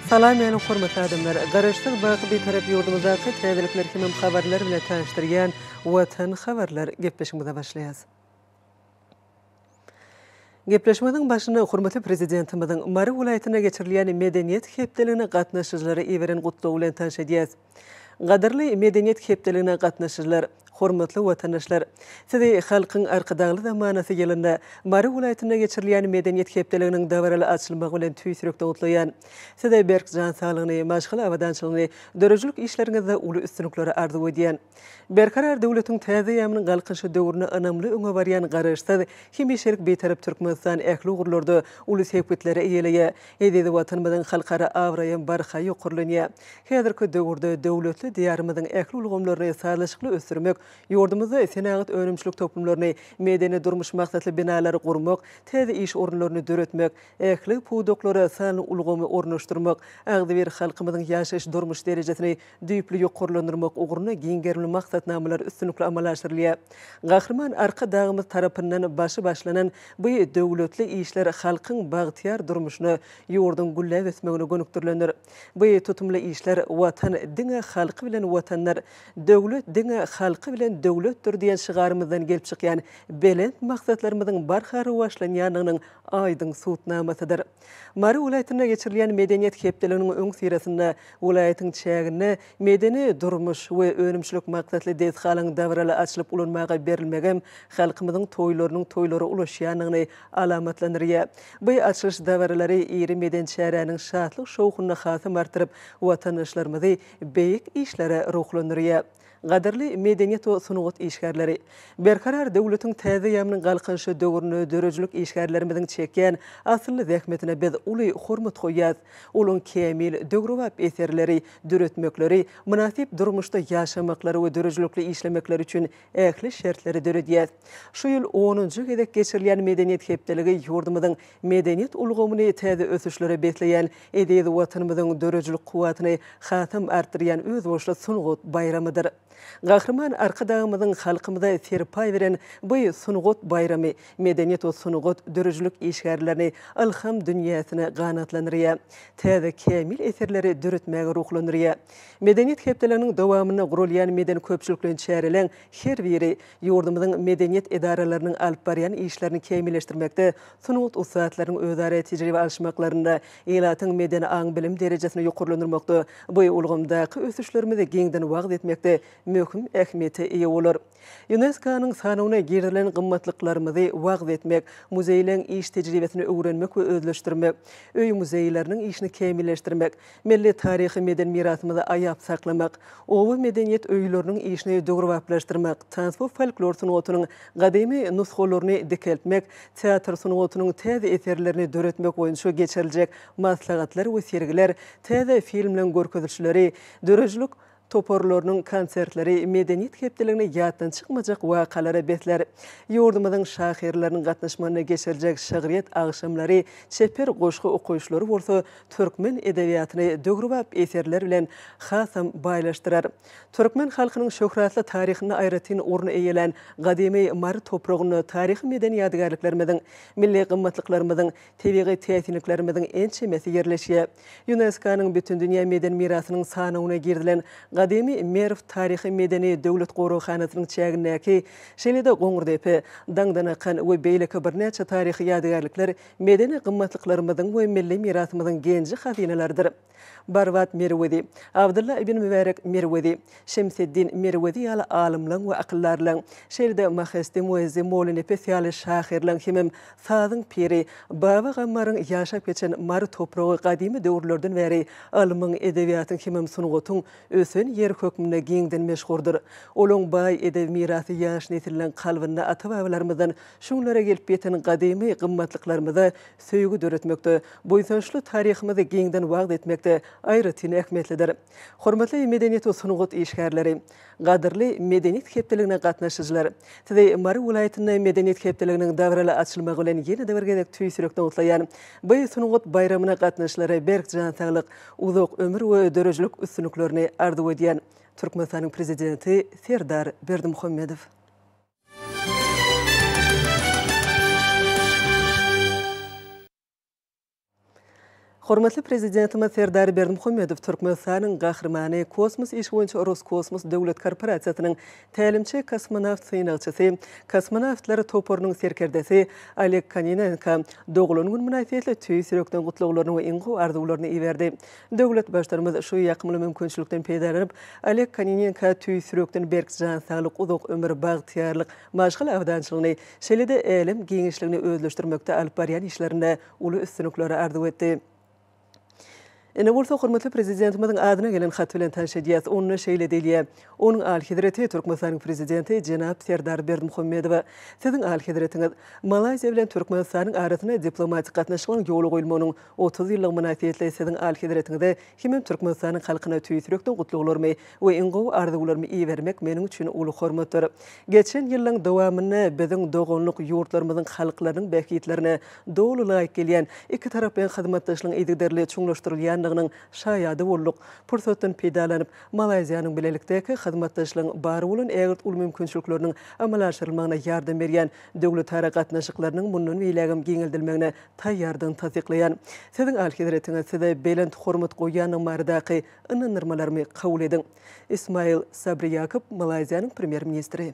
Salam meniň hormatly adamlar! Garaşsyz baky Bitarap ýurdumyzdaky täzelikler hemem habarlar bilen tanyşdyrýan Watan habarlar gepleşigimize başlaýas. Gepleşigimiziň başynda hormatly Prezidentimiziň Mary welaýatynda geçirilýän Medeniýet hepdeligine gatnaşyjylara iberen gutlagy bilen tanyş edýäs. Gadyrly Medeniýet hepdeligine gatnaşyjylar, hormatly watandaşlar! Sizi Halkyň Arkadagly zamanasy ýylynda Mary welaýatynda geçirilýän Medeniýet hepdeliginiň dabaraly açylmagy bilen tüýs ýürekden gutlaýan. Size berk jan saglygyny, maşgala abadançylygyny, döredijilik işleriňizde uly üstünlikleri arzuw edýän. Berkarar döwletiň täze eýýamynyň Galkynyşy döwründe ynamly öňe barýan Garaşsyz, hemişelik Bitarap Türkmenistan ähli ugurlarda uly sepgitleri eýeleýär. Eziz Watanymyzyň halkara abraýam barha ýokarlanýar. Häzirki döwürde döwletli Diýarymyzyň ähli ulgamlaryny sazlaşykly ösdürmek, ýurdumyzda senagat-önümçilik toplumlaryny, medeni-durmuş maksatly binalary gurmak, täze iş orunlaryny döretmek, ähli pudaklara sanly ulgamy ornaşdyrmak, agzybir halkymyzyň ýaşaýyş-durmuş derejesini düýpli ýokarlandyrmak ugrunda giň gerimli maksatnamalar üstünlikli amala aşyrylýar. Gahryman Arkadagymyz tarapyndan başy başlanan bu döwletli işler halkyň bagtyýar durmuşyna, ýurduň gülläp ösmegine gönükdirilendir. Bu tutumly işler Watan diňe halky bilen Watandyr, döwlet diňe halky bilen döwletdir diýen şygarymyzdan gelip çykýan belent maksatlarymyzyň barha rowaçlanýandygynyň aýdyň subutnamasydyr. Mary welaýatynda geçirilýän Medeniýet hepdeliginiň öňüsyrasynda welaýatyň çäginde medeni-durmuş we önümçilik maksatly desgalaryň dabaraly açylyp ulanmaga berilmegem halkymyzyň toýlarynyň toýlara ulaşýandygyny alamatlandyrýar. Bu açylyş dabaralary iri medeni çäräniň şatlyk-şowhunyny hasam artdyryp, watandaşlarymyzy beýik işlere ruhlandyrýar. Gadyrly medeniýet we sungat işgärleri! Berkarar döwletiň täze eýýamynyň Galkynyşy döwründe döredijilik işgärlerimiziň çekýän asylly zähmetine biz uly hormat goýýarys. Olaryň kämil, döwrebap eserleri döretmekleri, mynasyp durmuşda ýaşamaklary we döredijilikli işlemekleri üçin ähli şertleri döredýäris. Şu ýyl onunjy gezek geçirilýän Medeniýet hepdeligi ýurdumyzyň medeniýet ulgamyny täze ösüşlere besleýän, eziz Watanymyzyň döredijilik kuwwatyny hasam artdyrýan özboluşly sungat baýramydyr. Gahryman Arkadagymyzyň halkymyza serpaý beren bu sungat baýramy medeniýet we sungat, döredijilik işgärlerini ylham dünýäsine ganatlandyrýar, täze kämil eserleri döretmäge ruhlandyrýar. Medeniýet hepdeliginiň dowamynda guralýan medeni-köpçülikleýin çäreleň her biri ýurdumyzyň medeniýet edaralarynyň alyp barýan işlerini kämilleşdirmekde, sungat ussatlarynyň özara tejribe alyşmaklarynda, ilatyň medeni aň-bilim derejesini ýokarlandyrmakda, bu ulgamdaky ösüşlerimizi giňden wagyz etmekde möhüm ähmiýete eýe bolar. ÝUNESKO-nyň sanawyna girizilen gymmatlyklarymyzy wagyz etmek, muzeýleň iş tejribesini öwrenmek we özleşdirmek, öý muzeýleriniň işini kämilleşdirmek, Milli taryhy-medeni mirasymyzy aýap saklamak, oba medeniýet öýleriniň işini döwrebaplaşdyrmak, tans we folklor sungatynyň gadymy nusgalaryny dikeltmek, teatr sungatynyň täze eserlerini döretmek boýunça geçiriljek maslahatlar we sergiler, täze filmleň görkezilişleri, döredijilik toparlarynyň konsertleri Medeniýet hepdeligini ýatdan çykmajak wakalara beslär. Ýurdumyzyň şahyrlarynyň gatnaşmagynda geçiriljek şygryýet agşamlary, çeper goşgy okaýyşlary bolsa türkmen edebiýatyny döwrebap eserler bilen hasam baýlaşdyrar. Türkmen halkynyň şöhratly taryhynda aýratyn orun eýelän gadymy Mary topragynda taryhy-medeni ýadygärliklerimiziň, milli gymmatlyklarymyzyň, tebigy täsinliklerimiziň ençemesi ýerleşýär. Ýunesko-nyň Bütindünýä medeni mirasynyň sanawyna girizilen gadymy Merw taryhy-medeni döwlet goraghanasynyň çägindäki, şeýle-de Goňurdepe, Daňdanakan we beýleki birnäçe taryhy ýadygärlikler medeni gymmatlyklarymyzyň we milli mirasymyzyň genji-hazynalarydyr. Barbat Merwezi, Abdylla ibn Mübärek Merwezi, Şemseddin Merwezi ýaly alymlaň we akyldarlaň, şeýle-de Mahesti Muezzi Mollanepes ýaly şahyrlaň hemem sazyň piri Baba Gammaryň ýaşap geçen Mary topragy gadymy döwürlerden bäri ylmyň, edebiýatyň hemem sungatyň ösen ýeri hökmünde giňden meşhurdyr. Olaň baý edebi mirasy ýaş nesilleň kalbynda ata-babalarymyzdan şu günlere gelip ýeten gadymy gymmatlyklarymyza söýgi döretmekde, buýsançly taryhymyzy giňden wagyz etmekde aýratyn ähmiýetlidir. Hormatly medeniýet we sungat işgärleri! Gadyrly Medeniýet hepdeligine gatnaşyjylar! Sizi Mary welaýatynda Medeniýet hepdeliginiň dabaraly açylmagy bilen ýene-de bir gezek tüýs ýürekden gutlaýan. Bu sungat baýramyna gatnaşyjylara berk jan saglyk, uzak ömür we döredijilik üstünliklerini arzuw edýän. Türkmenistanyň Prezidenti Serdar Berdimuhamedow. Hormatly Prezidentimiz Serdar Berdimuhamedow Türkmenistanyň Gahrymany, kosmos işi boýunça Roskosmos döwlet korporasiýasynyň tälimçi kosmonawt synagçysy, kosmonawtlar toparynyň serkerdesi Oleg Kononenko doglan güni mynasybetli tüýs ýürekden gutlaglaryny we iň gowy arzuwlaryny iberdi. Döwlet Baştutanymyz şu ýakymly mümkinçilikden peýdalanyp, Oleg Kononenko tüýs ýürekden berk jan saglyk, uzak ömür, bagtyýarlyk, maşgala abadançylygyny, şeýle-de älem giňişligini özleşdirmekde alyp barýan işlerinde uly üstünlikleri arzuw etdi. Indi bolsa hormatly Prezidentimiziň adyna gelen hat bilen tanyş edýäs. Onda şeýle diýilýär, Onuň Alyhezreti Türkmenistanyň Prezidenti jenap Serdar Berdimuhamedowa, Siziň Alyhezretiňiz, Malaýziýa bilen Türkmenistanyň arasynda diplomatik gatnaşyklaryň ýola goýulmagynyň 30 ýyllygy mynasybetli Siziň Alyhezretiňize hemem Türkmenistanyň halkyna tüýs ýürekden gutlaglarymy we iň gowy arzuwlarymy ibermek meniň üçin uly hormatdyr. Geçen ýyllaryň dowamynda biziň doganlyk ýurtlarymyzyň halklarynyň bähbitlerine doly laýyk gelýän ikitaraplaýyn hyzmatdaşlygyň yzygiderli çuňlaşdyrylýandygynyň şaýady bolduk. Pursatdan peýdalanyp, Malaýziýanyň bilelikdäki hyzmatdaşlygyň bar bolan ägirt uly mümkinçilikleriniň amala aşyrylmagyna ýardam berýän döwletara gatnaşyklarynyň mundan beýlägem giňeldilmegine taýýardygyny tassyklaýan. Siziň Alyhezretiňiz size belent hormat goýýandygym baradaky Ynandyrmalarymy kabul ediň. Ismail Sabri Ýakob, Malaýziýanyň Premýer-ministri.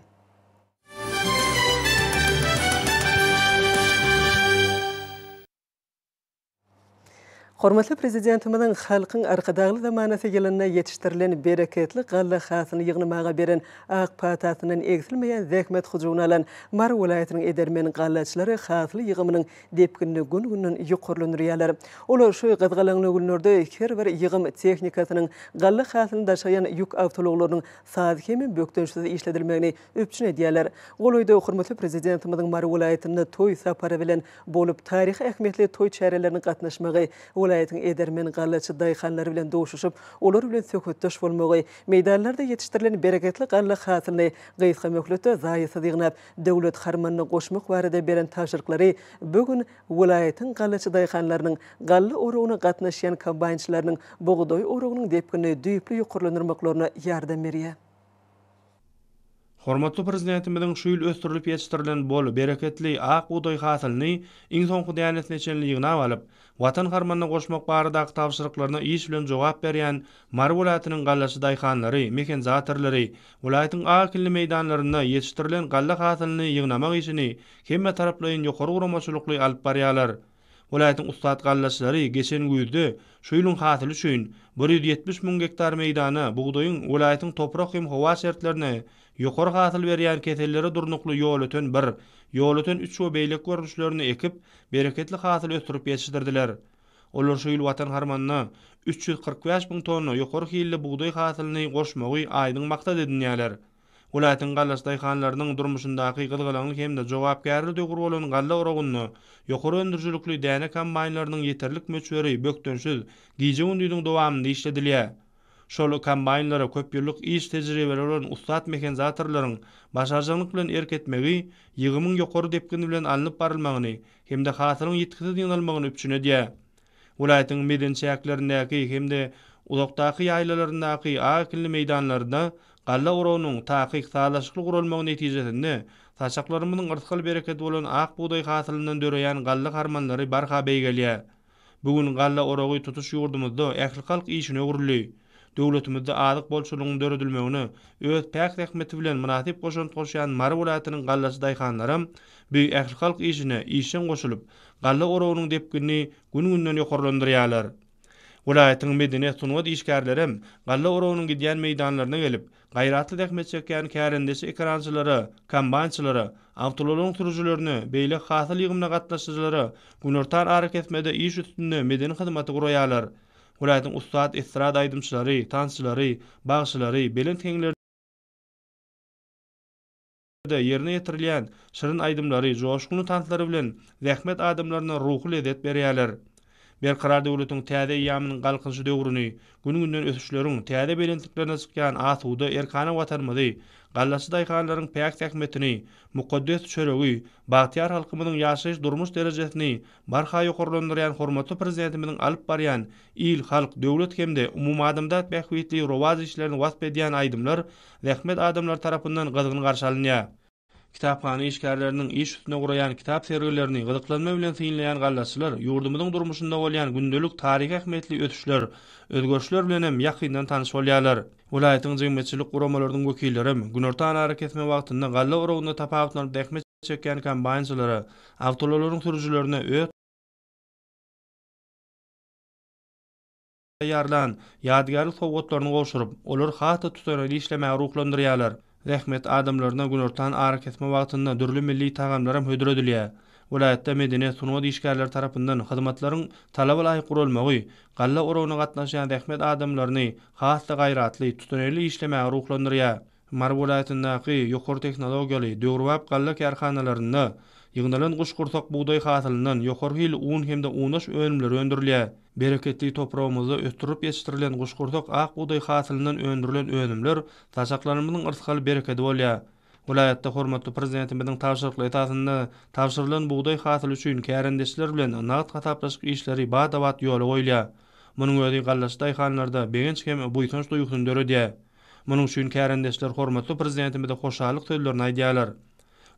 Hormatly Prezidentimiziň Halkyň Arkadagly zamanasy ýylynda ýetişdirilen bereketli galla hasylyny ýygnamaga beren ak patasyndan egsilmeýän zähmet hyjuwyny alan Mary welaýatynyň edermen gallaçylary hasyl ýygymynyň depginini gün-günden ýokarlandyrýarlar. Olar şu gyzgalaňly günlerde her bir ýygym tehnikasynyň galla hasylyny daşaýan ýük awtoulaglarynyň saz hemem bökdençsiz işledilmegini üpjün edýärler. Golaýda hormatly Prezidentimiziň Mary welaýatynda toý sapary bilen bolup, taryhy ähmiýetli toý çärelerine gatnaşmagy, welaýatyň edermen gallaçy daýhanlary bilen duşuşyp, olar bilen söhbetdeş bolmagy, meýdanlarda ýetişdirilen bereketli galla hasylyny gysga möhletde zaýasyz ýygnap, döwlet harmanyna goşmak barada beren tabşyryklary bu gün welaýatyň gallaçy daýhanlarynyň galla oragyna gatnaşýan kombaýnçylarynyň bugdaý oragynyň depginini düýpli ýokarlandyrmaklaryna ýardam berýär. Hormatly Prezidentimiziň şu ýyl ösdürilip ýetişdirilen bol, bereketli ak bugdaý hasylyny iň soňky dänesine çenli ýygnap alyp, Watan harmanyna goşmak baradaky tabşyryklaryna iş bilen jogap berýän Mary welaýatynyň gallaçy daýhanlary, mehanizatorlary welaýatyň ak ekinli meýdanlarynda ýetişdirilen galla hasylyny ýygnamak işini hemmetaraplaýyn ýokary guramaçylykly alyp barýarlar. Welaýatyň ussat gallaçylary geçen güýzde şu ýylyň hasyly üçin 170 müň gektar meýdana bugdaýyň welaýatyň toprak hem howa şertlerine ýokary hasyl berýän kesellere durnukly Ýolöten bir, Ýolöten üç we beýleki görnüşlerini ekip, bereketli hasyl ösdürip ýetişdirdiler. Olar şu ýyl Watan harmanyna 345 müň tonna ýokary hilli bugdaý hasylyny goşmagy aýdyň maksat edinýärler. Welaýatyň gallaçy daýhanlarynyň durmuşyndaky gyzgalaňly hem-de jogapkärli döwür bolan galla oragynda ýokary öndürijilikli däne kombaýnlarynyň ýeterlik möçberi bökdençsiz gije-gündiziň dowamynda işledilýär. Şol kombaýnlara köp ýyllyk iş tejribeli bolan ussat mehanizatorlaryň başarjaňlyk bilen erk etmegi ýygymyň ýokary depgin bilen alnyp barylmagyny hem-de hasylyň ýitgisiz ýygnalmagyny üpjün edýär. Welaýatyň medeni çäklerindäki hem-de uzakdaky ýaýlalaryndaky ak ekinli meýdanlarda galla oragynyň takyk, sazlaşykly guralmagy netijesinde, saçaklarymyzyň yrsgal-bereketi bolan ak bugdaý hasylyndan döreýän galla harmanlary barha beýgelýär. Bu gün galla oragy tutuş ýurdumyzda ählihalk işine öwrüldi. Döwletimizde azyk bolçulygynyň döredilmegine öz päk zähmeti bilen mynasyp goşant goşýan Mary welaýatynyň gallaçy daýhanlaram bu ählihalk işine işjeň goşulyp, galla oragynyň depginini gün-günden ýokarlandyrýarlar. Welaýatyň medeniýet, sungat işgärlerem galla oragynyň gidýän meýdanlaryna gelip, gaýratly zähmet çekýän kärendeçi ekerançylara, kombaýnçylara, awtoulaglaryň sürüjilerine, beýleki hasyl ýygymyna gatnaşyjylara günortan arakesmede iş üstünde medeni hyzmaty guraýarlar. Welaýatyň ussat estrada aýdymçylary, tansçylary, bagşylary belent heňlerde ýerine ýetirilýän şirin aýdymlary, joşgunly tanslary bilen zähmet adamlaryna ruhy lezzet berýärler. Berkarar döwletiň täze eýýamynyň Galkynyşy döwrüni, gün-günden ösüşleriň täze belentliklerine çykýan asuda, erkana Watanymyzy, gallaçy daýhanlaryň päk zähmetini, mukaddes çöregi, bagtyýar halkymyzyň ýaşaýyş-durmuş derejesini barha ýokarlandyrýan hormatly Prezidentimiziň alyp barýan il-halk, döwlet hem-de umumadamzat bähbitli rowaç işlerini wasp edýän aýdymlar zähmet adamlary tarapyndan gyzgyn garşy alynýar. Kitaphana işgärleriniň iş üstünde guraýan kitap sergilerini gyzyklanma bilen synlaýan gallaçylar ýurdumyzyň durmuşynda bolýan gündelik taryhy ähmiýetli ösüşler, özgerişler bilen hem ýakyndan tanyş bolýarlar. Welaýatyň jemgyýetçilik guramalarynyň wekillerem günortan arakesme wagtynda galla oragynda tapawutlanyp zähmet çekýän kombaýnçylara, awtoulaglaryň sürüjilerine öz taýýarlan ýadygärlik sowgatlaryny gowşuryp, olary has-da tutanakly işlemäge ruhlandyrýarlar. Zähmet adamlaryna günortan arakesme wagtynda dürli milli tagamlaram hödür edilýär. Welaýatda medeniýet, sungat işgärleri tarapyndan hyzmatlaryň talaba laýyk guralmagy galla oragyna gatnaşýan zähmet adamlaryny has-da gaýratly, tutanakly işlemäge ruhlandyrýar. Mary welaýatyndaky ýokary tehnologiýaly, döwrebap galla kärhanalarynda ýygnalan guşgursak bugdaý hasylyndan ýokary hilli un hem-de unaş önümleri öndürilýär. Bereketli topragymyzda ösdürilip ýetişdirilen guşgursak ak bugdaý hasylyndan öndürilen önümler saçaklarymyzyň yrsgal berekedi bolýar. Welaýatda hormatly Prezidentimiziň tabşyryklary esasynda tabşyrylan bugdaý hasyly üçin kärendeçiler bilen nagt hasaplaşyk işleri bada-bat ýola goýulýar. Munuň özi gallaçy daýhanlarda begenç hem buýsanç duýgusyny döredýär. Munuň üçin kärendeçiler hormatly Prezidentimize hoşallyk sözlerini aýdýarlar.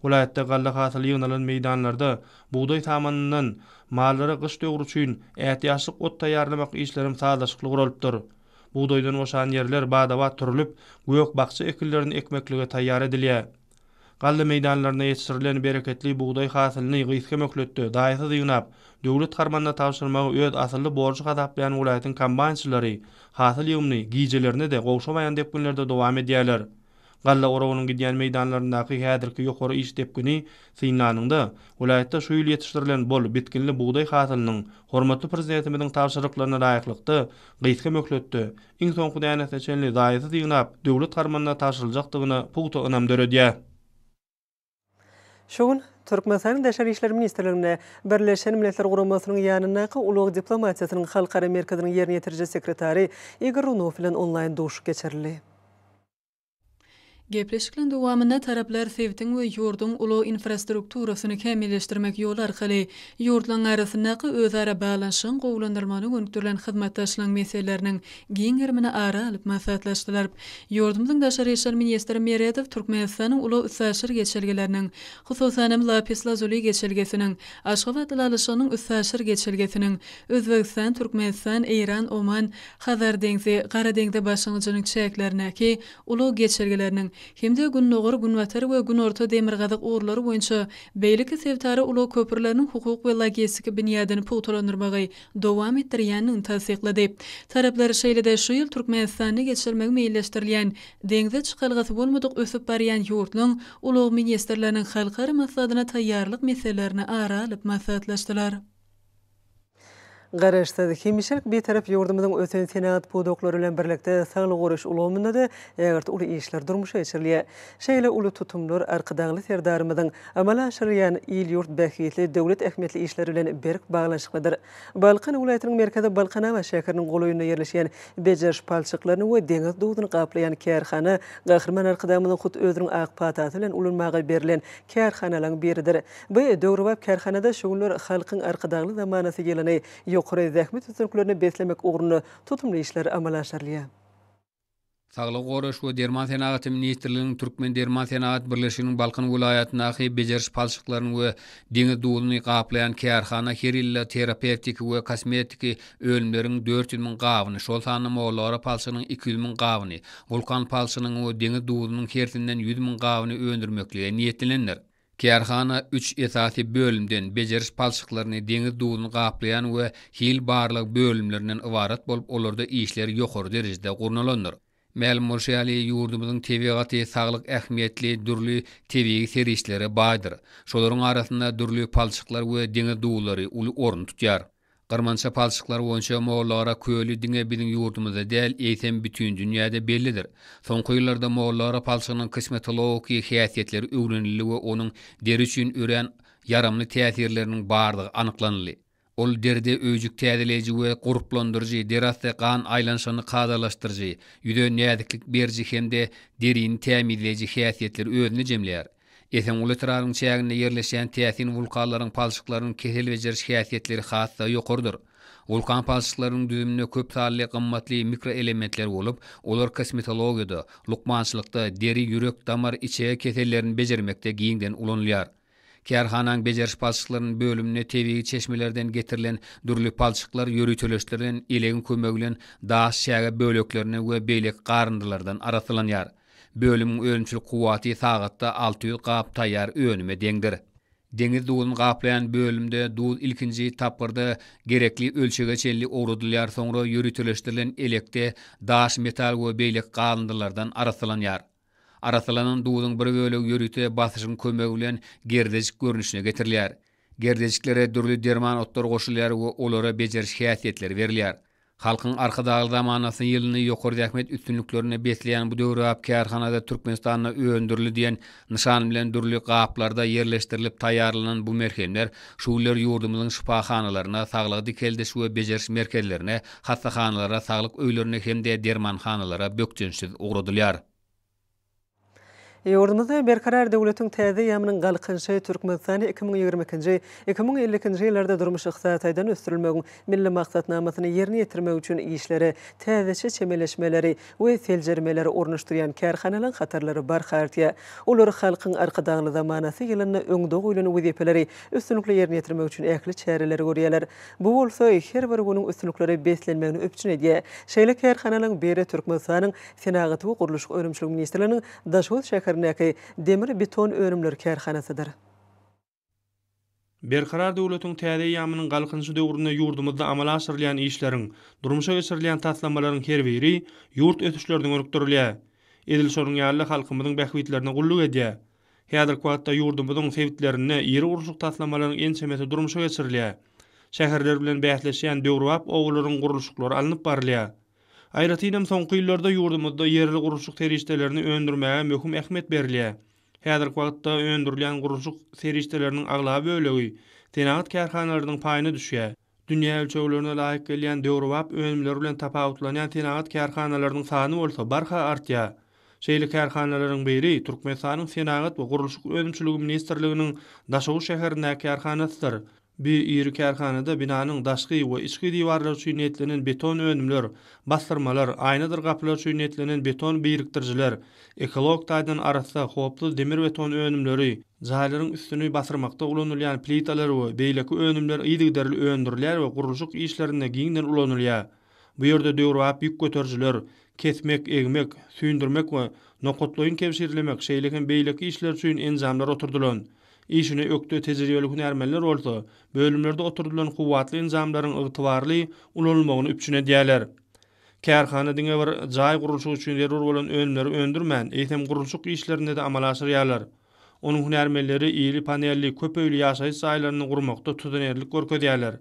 Welaýatda galla hasyly ýygnalan meýdanlarda bugdaý samanyndan mallara gyş döwri üçin ätiýaçlyk ot taýýarlamak işlerem sazlaşykly guralypdyr. Bugdaýdan boşan ýerler bada-bat sürülip, gök-bakja ekinlerini ekmeklige taýýar edilýär. Galla meýdanlarynda ýetişdirilen bereketli bugdaý hasylyny gysga möhletde, zaýasyz ýygnap, döwlet harmanyna tabşyrmagy öz asylly borjy hasaplaýan welaýatyň kombaýnçylary hasyl ýygymyny gijelerine-de gowşamaýan depginlerde dowam edýärler. Galla oragynyň gidýän meýdanlaryndaky häzirki ýokary iş depgini synlanyňda, welaýatda şu ýyl ýetişdirilen bol, bitginli bugdaý hasylynyň hormatly Prezidentimiziň tabşyryklaryna laýyklykda, gysga möhletde, iň soňky dänesine çenli zaýasyz ýygnap, döwlet harmanyna tabşyryljakdygyna pugta ynam döredýär. Şu gün Türkmenistanyň Daşary işler ministrliginde Birleşen Milletler Guramasynyň ýanyndaky Ulag diplomatiýasynyň halkara merkeziniň ýerine ýetiriji sekretary Igor Runow bilen onlaýn duşuşyk geçirildi. Gepleşikleň dowamynda taraplar sebitiň we ýurduň ulag infrastrukturasyny kämilleşdirmek ýoly arkaly ýurtlaryň arasyndaky özara baglanyşygyň gowulandyrylmagyna gönükdirilen hyzmatdaşlygyň meseleleriniň giň gerimini ara alyp maslahatlaşdylar. Ýurdumyzyň daşary işler ministri Meredow Türkmenistanyň ulag-üstaşyr geçelgeleriniň, hususan hem Lapis-Lazuli geçelgesiniň, Aşgabat ylalaşygynyň üstaşyr geçelgesiniň, Özbegistan, Türkmenistan, Eýran, Oman, Hazar deňzi, Gara deňze başlangyjynyň çäklerindäki ulag geçelgeleriniň hem-de Gündogar, Günbatar we Günorta, Demirgazyk ugurlary boýunça beýleki sebitara ulag köprüleriniň hukuk we logistiki binýadyny pugtalandyrmagy dowam etdirýändigini tassyklady. Taraplar şeýle-de şu ýyl Türkmenistanda geçirilmegi meýilleşdirilýän deňze çykalgasy bolmadyk ösüp barýan ýurtlaryň ulag ministrleriniň halkara maslahatyna taýýarlyk meselelerini ara alyp maslahatlaşdylar. Garaşsyz, hemişelik Bitarap ýurdumyzyň ösen senagat pudaklary bilen birlikde saglygy goraýyş ulgamynda-da ägirt uly işler durmuşa geçirilýär. Şeýle uly tutumlar Arkadagly Serdarymyzyň amala aşyrýan il-ýurt bähbitli, döwlet ähmiýetli işleri bilen berk baglanyşyklydyr. Balkan welaýatynyň merkezi Balkanabat şäheriniň golaýynda ýerleşýän bejeriş palçyklaryny we deňiz duzuny gaplaýan kärhana Gahryman Arkadagymyzyň hut özüniň ak patasy bilen ulanmaga berlen kärhanalaryň biridir. Bu döwrebap kärhanada şu günler Halkyň Arkadagly zamanasy ýylyny ýokary zähmet üstünliklerine beslemek ugrunda tutumly işler amala aşyrylýar. Saglygy goraýyş we derman senagaty ministrliginiň Türkmendermansenagat birleşiginiň Balkan welaýatyndaky bejeriş palçyklaryny we deňiz duzuny gaplaýan kärhana her ýylda terapewtiki we kosmetiki önümleriň 400 müň gabyny, şol sanda mollagara palçygynyň 200 müň gabyny, wulkan palçygynyň we deňiz duzunyň hersinden 100 müň gabyny öndürmeklige niýetlenendir. Kärhana üç esasy bölümden, bejeriş palçyklaryny, deňiz duzuny gaplaýan we hil barlag bölümlerinden ybarat bolup, olarda işler ýokary derejede gurnalandyr. Mälim bolşy ýaly, ýurdumyzyň tebigaty saglyk ähmiýetli dürli tebigy serişdelere baýdyr. Şolaryň arasynda dürli palçyklar we deňiz duzlary uly orun tutýar. Gyrmança palçyklar boýunça Mollagara köli diňe biziň ýurdumyzda däl, eýsem bütin dünýäde bellidir. Soňky ýyllarda Mollagara palçygynyň kosmetologiki häsiýetleri öwrenildi we onuň deri üçin örän ýaramly täsirleriniň bardygy anyklanyldy. Ol deride öýjük täzeleýji we gurplandyryjy, derasty gan aýlanyşygyny kadalaşdyryjy, ýüze näziklik beriji hem-de derini tämizleýji häsiýetleri özünde jemleýär. Esenguly etrabynyň çäginde ýerleşýän täsin wulkanlaryň palçyklarynyň kesel bejeriş häsiýetleri has-da ýokarydyr. Wulkan palçyklarynyň düzüminde köp sanly gymmatly mikroelementler bolup, olar kosmetologiýada, lukmançylykda, deri, ýürek, damar, içege kesellerini bejermekde giňden ulanylýar. Kärhananyň bejeriş palçyklarynyň bölüminde tebigy çeşmelerden getirilen dürli palçyklar ýöriteleşdirilen elegiň kömegi bilen daş, çäge böleklerinden we beýleki garyndylardan arassalanýar. Bölümiň önümçilik kuwwaty sagatda 600 gap taýýar önüme deňdir. Deňiz duzuny gaplaýan bölümde duz ilkinji tapgyrda gerekli ölçege çenli owradylýar, soňra ýöriteleşdirilen elekde daş, metal we beýleki galyndylardan arassalanýar. Arassalanan duzuň bir bölegi ýörite basyşyň kömegi bilen gerdejik görnüşine getirilýär. Gerdejiklere dürli derman otlary goşulýar we olara bejeriş häsiýetleri berilýär. Halkyň Arkadagly zamanasy ýylyny ýokary zähmet üstünliklerine besleýän bu döwrebap kärhanada Türkmenistanda öndürildi diýen nyşan bilen dürli gaplarda ýerleşdirilip taýýarlanan bu melhemler şu günler ýurdumyzyň şypahanalaryna, saglygy dikeldiş we bejeriş merkezlerine, hassahanalara, saglyk öýlerine hem-de dermanhanalara bökdençsiz ugradylýar. Ýurdumyzda Berkarar döwletiň täze eýýamynyň Galkynyşy Türkmenistany 2022-nji, 2052-nji ýyllarda durmuş-ykdysady taýdan ösdürilmegiň Milli maksatnamasyny ýerine ýetirmek üçin işlere täzeçe çemeleşmeleri we seljermeleri ornaşdyrýan kärhanalaryň hatarlary barha artýar. Olar Halkyň Arkadagly zamanasy ýylynda öňde goýlan wezipeleri üstünlikli ýerine ýetirmek üçin ähli çäreleri görýärler. Bu bolsa her bir günüň üstünliklere beslenmegini üpjün edýär. Şeýle kärhanalaryň biri Türkmenistanyň Senagat we gurluşyk önümçiligi ministrliginiň Daşoguz şäherindäki Demir-beton önümleri kärhanasydyr. Berkarar döwletiň täze eýýamynyň Galkynyşy döwründe ýurdumyzda amala aşyrylýan işleriň, durmuşa geçirilýän taslamalaryň her biri ýurt ösüşlerine gönükdirilýär. Edil şonuň ýaly-da halkymyzyň bähbitlerine gulluk edýär. Häzirki wagtda ýurdumyzyň sebitlerinde iri gurluşyk taslamalaryň ençemesi durmuşa geçirilýär. Şäherler bilen bäsleşýän döwrebap obalaryň gurluşyklary alnyp barylýar. Aýratynam soňky ýyllarda ýurdumyzda ýerli gurluşyk serişdelerini öndürmäge möhüm ähmiýet berilýär. Häzirki wagtda öndürilýän gurluşyk serişdeleriniň aglaba bölegi senagat kärhanalarynyň paýyna düşýär. Dünýä ölçeglerine laýyk gelýän döwrebap önümleri bilen tapawutlanýan senagat kärhanalarynyň sany bolsa barha artýar. Şeýle kärhanalaryň biri Türkmenistanyň Senagat we gurluşyk önümçiligi ministrliginiň Daşoguz şäherindäki kärhanasydyr. Bu iri kärhanada binanyň daşky we içki diwarlary üçin niýetlenen beton önümler, bassyrmalar, aýnadyr gapylar üçin niýetlenen beton birikdirijiler, ekologik taýdan arassa, howpsuz demir-beton önümleri, jaýlaryň üstüni basyrmakda ulanylýan plitalar we beýleki önümler yzygiderli öndürilýär we gurluşyk işlerinde giňden ulanylýar. Bu ýerde döwrebap ýük göterijiler, kesmek, egmek, süýndürmek we nokatlaýyn kebşirlemek, şeýle hem beýleki işler üçin enjamlar oturdylan. Işine ökde tejribeli hünärmenler bolsa, bölümlerde oturdylan kuwwatly enjamlaryň ygtybarly ulanylmagyny üpjün edýärler. Kärhana diňe bir jaý gurluşygy üçin zerur bolan önümleri öndürmän, eýsem gurluşyk işlerinde-de amala aşyrýarlar. Onuň hünärmenleri iri panelli köp öýli ýaşaýyş jaýlaryny gurmakda tutanýerlilik görkezýärler.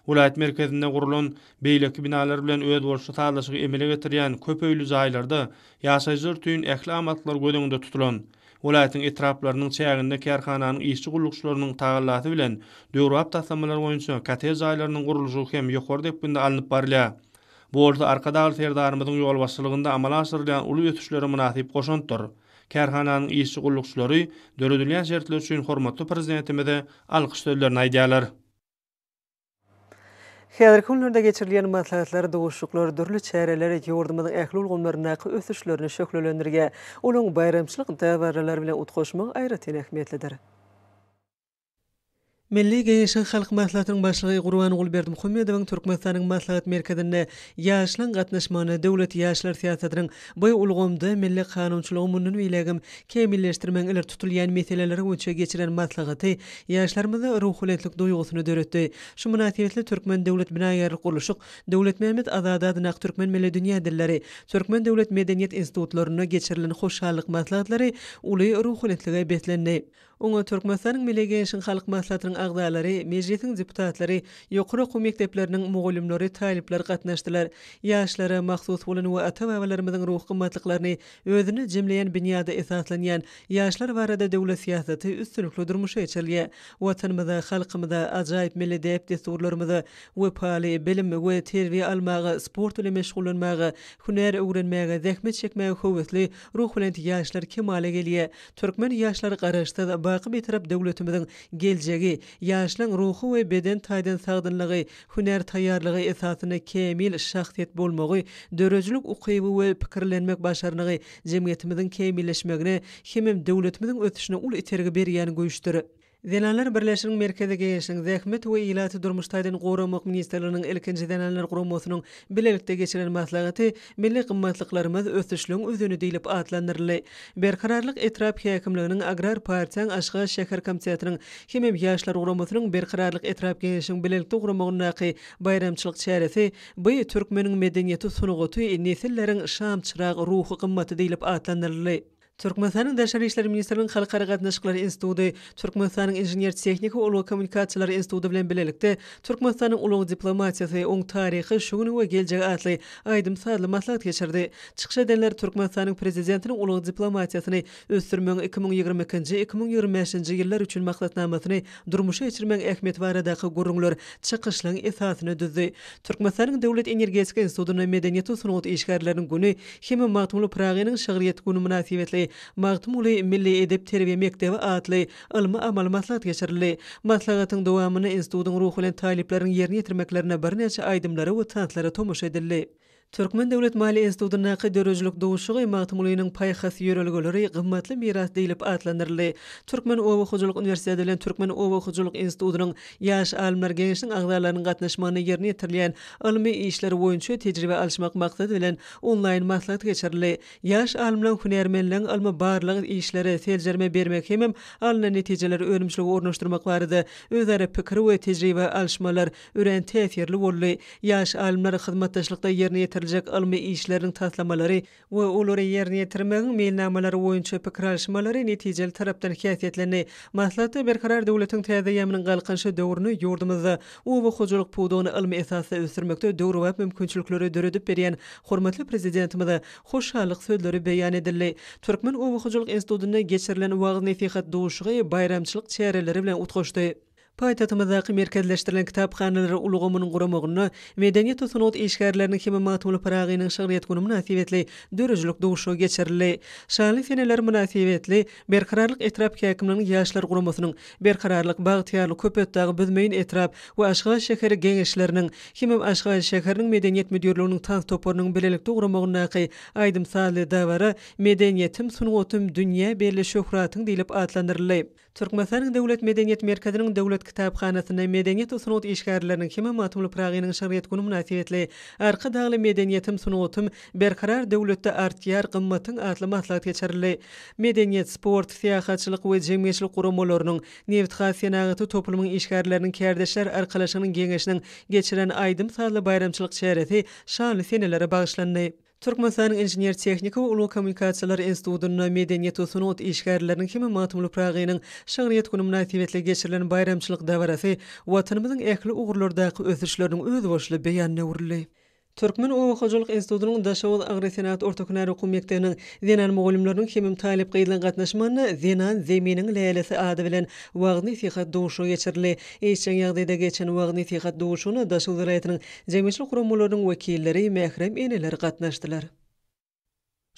Welaýat merkezinde gurlan beýleki binalar bilen özboluşly sazlaşygy emele getirýän köp öýli jaýlarda ýaşaýjylar üçin ähli amatlyklar göz öňünde tutulan. Welaýatyň etraplarynyň çäginde kärhananyň işçi-gullukçylarynyň tagallasy bilen döwrebap taslamalar boýunça kottej jaýlarynyň gurluşygy hem ýokary depginde alnyp barylýar. Bu bolsa Arkadagly Serdarymyzyň ýolbaşçylygynda amala aşyrylýan uly ösüşlere mynasyp goşantdyr. Kärhananyň işçi-gullukçylary döredilýän şertler üçin hormatly Prezidentimize alkyş sözlerini aýdýarlar. Häzirki günlerde geçirilýän maslahatlar, duşuşyklar, dürli çäreler ýurdumyzyň ähli ulgamlaryndaky ösüşlerini şöhlelendirýär. Olaryň baýramçylyk dabaralary bilen utgaşmagy aýratyn ähmiýetlidir. Milli Geňeşiň Halk Maslahatynyň Başlygy Gurbanguly Berdimuhamedowyň Türkmenistanyň Maslahat merkezinde ýaşlaryň gatnaşmagynda döwlet ýaşlar syýasatynyň bu ulgamda milli kanunçylygy mundan beýlägem kämilleşdirmegiň ileri tutulýan meseleleri boýunça geçiren maslahaty ýaşlarymyzda ruhubelentlik duýgusyny döretdi. Şu mynasybetli Türkmen döwlet binagärlik-gurluşyk, Döwletmämmet Azady adyndaky Türkmen milli dünýä dilleri, Türkmen döwlet medeniýet institutlarynda geçirilen hoşallyk maslahatlary uly ruhubelentlige beslendi. Oňa Türkmenistanyň Milli Geňeşiň Halk Maslahatynyň agzalary, Mejlisiň deputatlary, ýokary okuw mekdepleriniň mugallymlary, talyplar gatnaşdylar. Ýaşlara mahsus bolan we ata-babalarymyzyň ruhy gymmatlyklaryny özünde jemleýän binýada esaslanýan ýaşlar barada döwlet syýasaty üstünlikli durmuşa geçirilýär. Watanymyza, halkymyza, ajaýyp milli däp-dessurlarymyza wepaly, bilim we terbiýe almaga, sport bilen meşgullanmaga, hünär öwrenmäge, zähmet çekmäge höwesli, ruhubelent ýaşlar kemala gelýär. Türkmen ýaşlary Garaşsyz, baky Bitarap döwletimiziň geljegi, ýaşlaryň ruhy we beden taýdan sagdynlygy, hünär taýýarlygy esasynda kämil şahsyýet bolmagy, döredijilik ukyby we pikirlenmek başarnygy jemgyýetimiziň kämilleşmegine hemem döwletimiziň ösüşine uly itergi berýän güýçdür. Zenanlar birleşiginiň Merkezi Geňeşiniň, Zähmet we ilaty durmuş taýdan goramak ministrliginiň Ilkinji zenanlar guramasynyň bilelikde geçiren maslahaty Milli gymmatlyklarymyz ösüşligiň özeni diýlip atlandyryldy. Berkararlyk etrap häkimliginiň, Agrar partiýaň Aşgabat şäher komitetiniň hemem Ýaşlar guramasynyň Berkararlyk etrap Geňeşiniň bilelikde guramagyndaky baýramçylyk çäresi Bu türkmeniň medeniýeti sungaty nesilleriň şamçyrag ruhy gymmaty diýlip atlandyryldy. Türkmenistanyň Daşary işler ministrliginiň Halkara gatnaşyklary instituty, Türkmenistanyň Inžener-tehniki we ulag kommunikasiýalary instituty bilen bilelikde Türkmenistanyň ulag diplomatiýasy, oň taryhy, şu güni we geljegi atly aýdym-sazly maslahat geçirdi. Çykyş edenler Türkmenistanyň Prezidentiniň ulag diplomatiýasyny ösdürmegiň 2022-nji, 2025-nji ýyllar üçin maksatnamasyny durmuşa geçirmegiň ähmiýeti baradaky gürrüňler çykyşlaryň esasyny düzdi. Türkmenistanyň Döwlet energetika institutynda Medeniýet we sungat işgärleriniň güni hem Magtymguly Pyragynyň şygryýet güni mynasybetli Magtymguly milli edep-terbiýe mekdebi atly ylmy-amaly maslahat geçirildi. Maslahatyň dowamynda institutyň ruhubelent talyplarynyň ýerine ýetirmeklerinde birnäçe aýdymlara we tanslara tomaşa edildi. Türkmen döwlet maliýe institutyndaky döredijilik duşuşygy Magtymgulynyň paýhas ýörelgeleri, gymmatly miras diýlip atlandyryldy. Türkmen oba hojalyk uniwersiteti bilen Türkmen oba hojalyk institutynyň Ýaş alymlar geňeşiniň agzalarynyň gatnaşmagynda ýerine ýetirilýän ylmy işler boýunça tejribe alyşmak maksady bilen onlaýn maslahat geçirildi. Ýaş alymlaryň, hünärmenleň ylmy-barlag işlere seljerme bermek hemem alnan netijeleri önümçilige ornaşdyrmak barada özara pikir we tejribe alyşmalar örän täsirli boldy. Ýaş alymlar hyzmatdaşlykda ýerine ýetiriljek ylmy işleriniň taslamalary we olary ýerine ýetirmegiň meýilnamalary boýunça pikir alyşmalary netijeli tarapdan häsiýetlendi. Maslahatda Berkarar döwletiň täze eýýamynyň Galkynyşy döwründe ýurdumyzda oba hojalyk pudagyny ylmy esasda ösdürmekde döwrebap mümkinçilikleri döredip berýän hormatly Prezidentimize hoşallyk sözleri beýan edildi. Türkmen oba hojalyk institutynda geçirilen wagyz-nesihat duşuşygy baýramçylyk çäreleri bilen utgaşdy. Paýtagtymyzdaky merkezleşdirilen kitaphanalar ulgamynyň guramagynda Medeniýet we sungat işgärleriniň hem Magtymguly Pyragynyň şygryýet güni mynasybetli döredijilik duşuşygy geçirildi. Şanly seneler mynasybetli Berkararlyk etrap häkimliginiň Ýaşlar guramasynyň, Berkararlyk, Bagtyýarlyk, Köpetdag, Büzmeýin etrap we Aşgabat şäheri Geňeşleriniň hemem Aşgabat şäheriniň Medeniýet müdirliginiň tans toparynyň bilelikde guramagyndaky aýdym-sazly dabara Medeniýetim, sungatym, dünýä belli şöhratyň diýlip atlandyryldy. Türkmenistanyň Döwlet medeniýet merkeziniň Döwlet kitaphanasynda medeniýet we sungat işgärleriniň hemem Magtymguly Pyragynyň şygryýet güni mynasybetli Arkadagly medeniýetim, sungatym, Berkarar döwletde artýar gymmatyň atly maslahat geçirildi. Medeniýet, sport, syýahatçylyk we jemgyýetçilik guramalarynyň, nebitgaz senagaty toplumyň işgärleriniň kärdeşler arkalaşygynyň geňeşiniň geçiren aýdym-sazly baýramçylyk çäresi şanly senelere bagyşlandy. Türkmenistanyň Inžener-tehniki we ulag kommunikasiýalary institutynda Medeniýet we sungat işgärleriniň hem Magtymguly Pyragynyň şygryýet güni mynasybetli geçirilen baýramçylyk dabarasy Watanymyzyň ähli ugurlardaky ösüşleriniň özboluşly beýanyna öwrüldi. Türkmen oba hojalyk institutynyň Daşoguz agrosenagat orta hünär okuw mekdebiniň zenan mugallymlarynyň hemem talyp gyzlaryň gatnaşmagynda Zenan, Zeminiň lälesi ady bilen wagyz-nesihat duşuşygy geçirildi. Işjeň ýagdaýda geçen wagyz-nesihat duşuşygyna Daşoguz welaýatynyň Jemgyýetçilik guramalarynyň wekilleri, mährem eneler gatnaşdylar.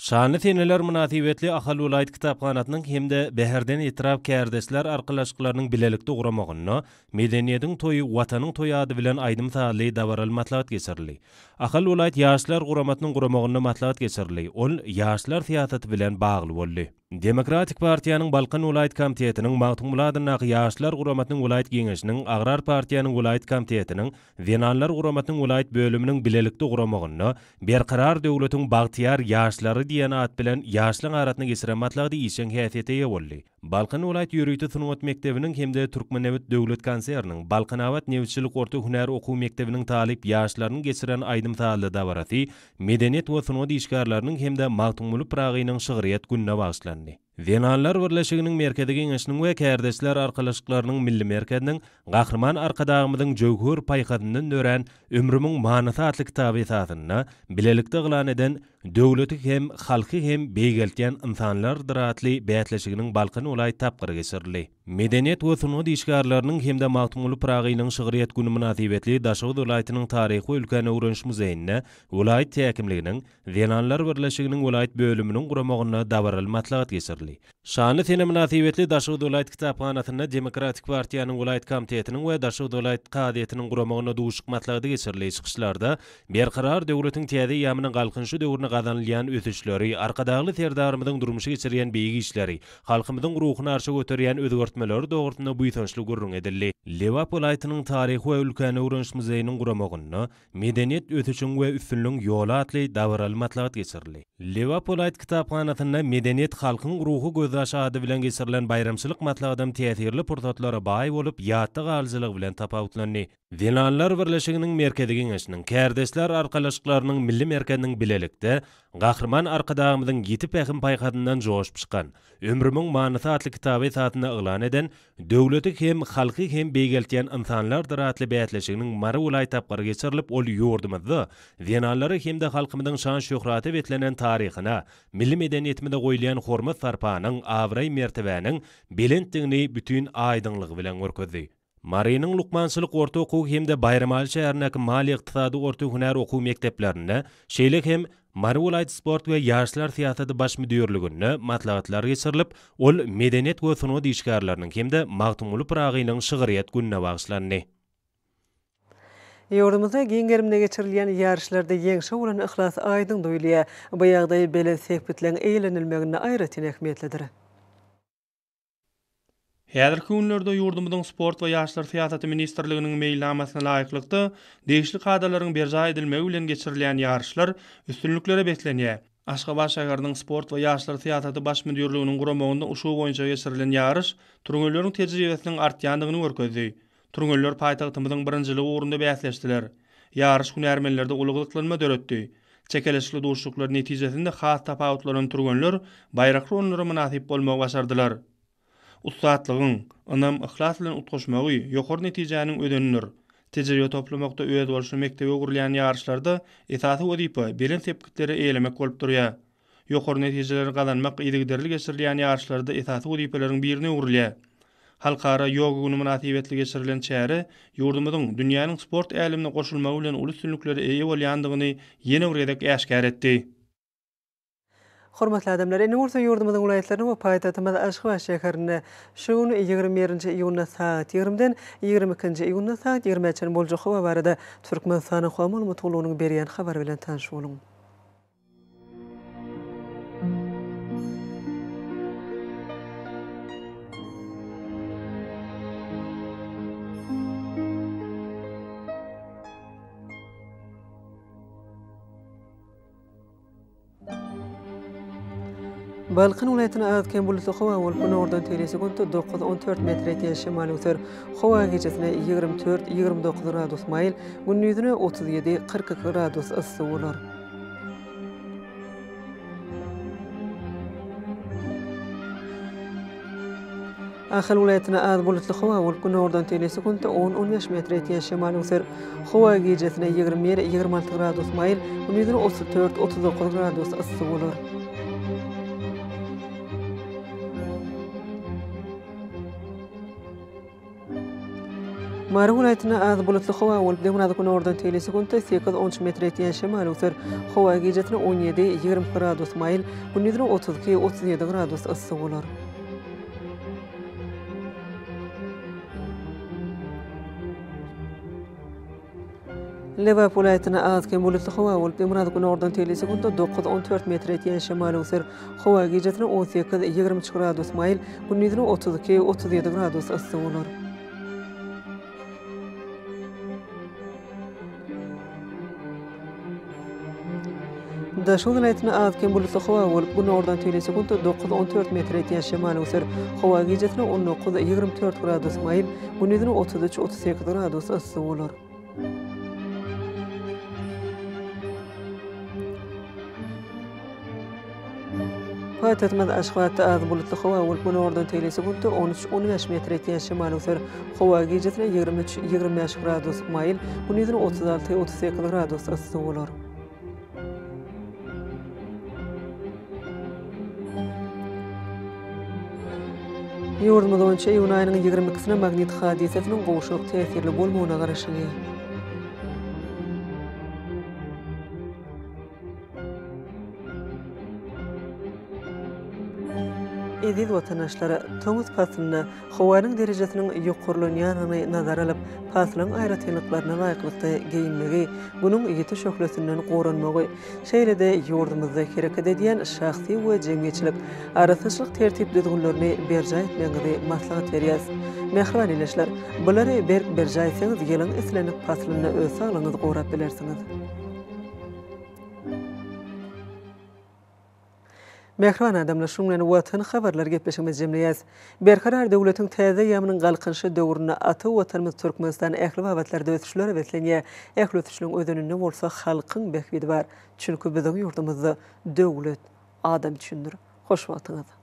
Şanly seneler mynasybetli Ahal welaýat kitaphanasynyň hem-de Bäherden etrap kärdeşler arkalaşyklarynyň bilelikde guramagynda Medeniýetiň toýy, Watanyň toýy ady bilen aýdym-sazly dabaraly maslahat geçirildi. Ahal welaýat Ýaşlar guramasynyň guramagynda maslahat geçirildi. Ol ýaşlar syýasaty bilen bagly boldy. Demokratik partiýanyň Balkan welaýat komitetiniň, Magtymguly adyndaky Ýaşlar guramasynyň welaýat geňeşiniň, Agrar partiýanyň welaýat komitetiniň, Zenanlar guramasynyň welaýat bölüminiň bilelikde guramagynda Berkarar döwletiň bagtyýar ýaşlary diýen at bilen ýaşlaryň arasynda geçiren maslahaty işjeň häsiýete eýe boldy. Balkan welaýat ýörite sungat mekdebiniň hem-de Türkmennebit döwlet konserniniň Balkanabat nebitçilik orta hünär okuw mekdebiniň talyp ýaşlarynyň geçiren aýdym-sazly dabarasy medeniýet we sungat işgärleriniň hem-de Magtymguly Pyragynyň şygryýet gününe bagyşlandy. Zenanlar birleşiginiň Merkezi Geňeşiniň we Kärdeşler arkalaşyklarynyň Milli merkeziniň Gahryman Arkadagymyzyň jöwher paýhasyndan dörän Ömrümiň manysy atly kitaby esasynda bilelikde yglan eden Döwleti hem, halky hem beýgeltýän ynsanlardyr atly bäsleşiginiň Balkan welaýat tapgyry geçirildi. Medeniýet we sungat işgärleriniň hem-de Magtymguly Pyragynyň şygryýet güni mynasybetli Daşoguz welaýatynyň Taryhy we ülkäni öwreniş muzeýinde welaýat häkimliginiň Zenanlar birleşiginiň welaýat bölüminiň guramagynda dabaraly maslahat geçirildi. Şanly sene mynasybetli Daşoguz welaýat kitaphanasynda Demokratik partiýanyň welaýat komitetiniň we Daşoguz welaýat kazyýetiniň guramagynda duşuşyk maslahaty geçirildi. Çykyşlarda Berkarar döwletiň täze eýýamynyň Galkynyşy döwründe gazanylýan ösüşleri, Arkadagly Serdarymyzyň durmuşa geçirýän beýik işleri, halkymyzyň ruhuny arşa göterýän özgertmeleri dogrusynda buýsançly gürrüň edildi. Lebap welaýatynyň Taryhy we ülkäni öwreniş muzeýiniň guramagynda Medeniýet ösüşiň we üstünligiň ýoly atly dabaraly maslahat geçirildi. Lebap welaýat kitaphanasynda Medeniýet halkyň ruhy gözbaşy ady bilen geçirilen baýramçylyk maslahatam täsirli pursatlara baý bolup, ýatda galyjylygy bilen tapawutlandy. Zenanlar birleşiginiň Merkezi Geňeşiniň, Kärdeşler arkalaşyklarynyň Milli merkeziniň bilelikde Gahryman Arkadagymyzyň ýiti pähim-paýhasyndan joşup çykan Ömrümiň manysy atly kitaby esasynda yglan eden Döwleti hem, halky hem beýgeltýän ynsanlardyr atly bäsleşiginiň Mary welaýat tapgyry geçirilip, ol ýurdumyzda zenanlara hem-de halkymyzyň şan-şöhrata beslenen taryhyna, milli medeniýetimize goýulýan hormat-sarpanyň, abraý-mertebäniň belentdigini bütin aýdyňlygy bilen görkezdi. Marynyň lukmançylyk orta okuw hem-de Baýramaly şäherindäki maliýe-ykdysady orta hünär okuw mekdeplerinde, şeýle hem Mary welaýat sport we ýaşlar syýasaty baş müdirliginde maslahatlar geçirilip, ol medeniýet we sungat işgärleriniň hem-de Magtymguly Pyragynyň şygryýet gününe bagyşlandy. Ýurdumyzda giň gerimde geçirilýän ýaryşlarda ýeňşe bolan yhlas aýdyň duýulýar. Bu ýagdaý belent sepgitleň eýelenilmeginde aýratyn ähmiýetlidir. Häzirki günlerde ýurdumyzyň Sport we ýaşlar syýasaty ministrliginiň meýilnamasyna laýyklykda, degişli kadalaryň berjaý edilmegi bilen geçirilýän ýaryşlar üstünliklere beslenýär. Aşgabat şäheriniň Sport we ýaşlar syýasaty baş müdirliginiň guramagynda uşu boýunça geçirilen ýaryş türgenleriň tejribesiniň artýandygyny görkezdi. Türgenler paýtagtymyzyň birinjiligi ugrunda bäsleşdiler. Ýaryş hünärmenlerde uly gyzyklanma döretdi. Çekeleşikli duşuşyklar netijesinde has tapawutlanan türgenler baýrakly orunlara mynasyp bolmagy başardylar. Ussatlygyň, ynam, yhlas bilen utgaşmagy ýokary netijäniň özenidir. Tejribe toplamakda özboluşly mekdebe öwrülýän ýaryşlarda esasy wezipe belent sepgitleri eýelemek bolup durýar. Ýokary netijeleri gazanmak yzygiderli geçirilýän ýaryşlarda esasy wezipeleriň birine öwrülýär. Halkara ýoga güni mynasybetli geçirilen çäre ýurdumyzyň dünýäniň sport älemine goşulmagy bilen uly üstünliklere eýe bolýandygyny ýene bir gezek äşgär etdi. Hormatly adamlar, indi bolsa ýurdumyzyň welaýatlarynda we paýtagtymyz Aşgabat şäherinde şu gün, 21-nji iýunda sagat ýigrimiden ýigrimi ikinji iýunda sagat ýigrimä çenli boljak howa barada Türkmenistanyň Howa maglumat gullugynyň berýän habary bilen tanyş boluň. Balkan welaýatynda az-kem bulutly howa bolup, günordan teýli sekuntda dokuz-on dört metr ýetýän şemal öwser. Howa gijesine 24, 29 gradus maýyl, gündizine 37, 42 gradus yssy bolar. Ahal welaýatynda az bulutly howa bolup, günordan teýli sekuntda on-on bäş metr ýetýän şemal öwser. Howa gijesine 21, 26 gradus maýyl, gündizine 34, 39 gradus yssy bolar. Mary welaýatynda az bulutly howa bolup, demirgazyk-günordan teýli sekuntda sekiz-on üç metr ýetýän şemal öwser. Howa gijesine 17, 22 gradus maýyl, gündizine 32, 37 gradus yssy bolar. Lebap welaýatynda az-kem bulutly howa bolup, demirgazyk-günordan teýli sekuntda dokuz-on dört metr ýetýän şemal öwser. Howa gijesine 18, 23 gradus maýyl, gündizine 32, 37 gradus yssy bolar. Daşoguz welaýatynda az-kem bulutly howa bolup, günordan teýli sekuntda dokuz-on dört metr ýetýän şemal öwser. Howa gijesine 19, 24 gradus maýyl, gündizine 33, 38 gradus yssy bolar. Paýtagtymyz Aşgabatda az bulutly howa bolup, günordan teýli sekuntda on üç, on bäş metr ýetýän şemal öwser. Howa gijesine 23, 25 gradus maýyl, gündizine 36, 38 gradus yssy bolar. Ýurdumyz boýunça iýun aýynyň 22 sine magnit hadysasynyň gowşak täsirli bolmagyna garaşylýar. Eziz watandaşlar, tomus paslynda howanyň derejesiniň ýokarlanýandygyny nazara alyp, paslyň aýratynlyklaryna laýyklykda geýinmegi, Günüň ýiti şöhlesinden goranmagy, şeýle-de ýurdumyzda hereket edýän şahsy we jemgyýetçilik arassaçylyk tertip-düzgünlerini berjaý etmegiňizi maslahat berýäris. Mähriban ildeşler, bulary berk berjaý etseňiz, ýylyň islendik paslynda öz saglygyňyzy gorap bilersiňiz. Mähriban adamlar, şunuň bilen Watan habarlary gepleşigimizi jemleýäris. Berkarar döwletiň täze eýýamynyň Galkynyşy döwründe ata Watanymyz Türkmenistan ähli babatlarda ösüşlere beslenýär. Ähli ösüşleriň özeninde bolsa halkyň bähbidi bar. Çünki biziň ýurdumyzda döwlet adam üçindir. Hoş wagtyňyz!